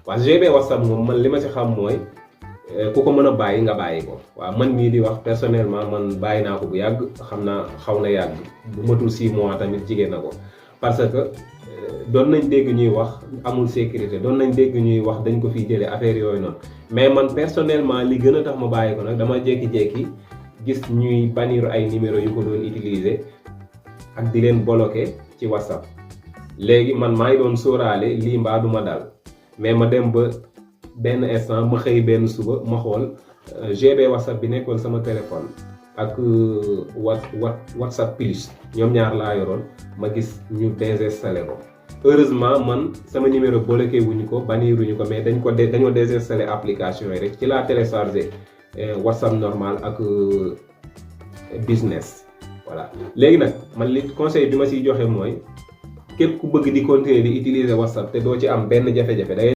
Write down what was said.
waaw GB WhatsApp moom man li ma ci xam mooy ku ko mën a bàyyi nga bàyyi ko waaw man mii di wax personnellement man bàyyi naa ko bu yàgg xam naa xaw na yàgg bu matul 6 mois tamit jigéen na ko parce que doon nañ dégg ñuy wax amul sécurité doon nañ dégg ñuy wax dañ ko fiy jëlee affaire yooyu noonu mais man personnellement li gën a tax ma bàyyi ko nag dama jékki-jékki gis ñuy bannir ay numéro yu ko doon utiliser ak di leen bloquer ci WhatsApp léegi man maa ngi doon sóoraale lii mbaa duma dal mais ma dem ba benn instant ma xëy benn suba ma xool GB WhatsApp bi nekkoon sama téléphone ak WhatsApp plus ñoom ñaar laa yoroon ma gis ñu désinstallé ko heureusement man sama numéro bloqué wuñu ko banniruñu ko mais dañoo désinstallé application yi rek ci laa téléchargé WhatsApp normal ak business voilà léegi nag man li conseil bi ma siy joxe mooy képp ku bëgg di continuer di utiliser WhatsApp te doo ci am benn jafe-jafe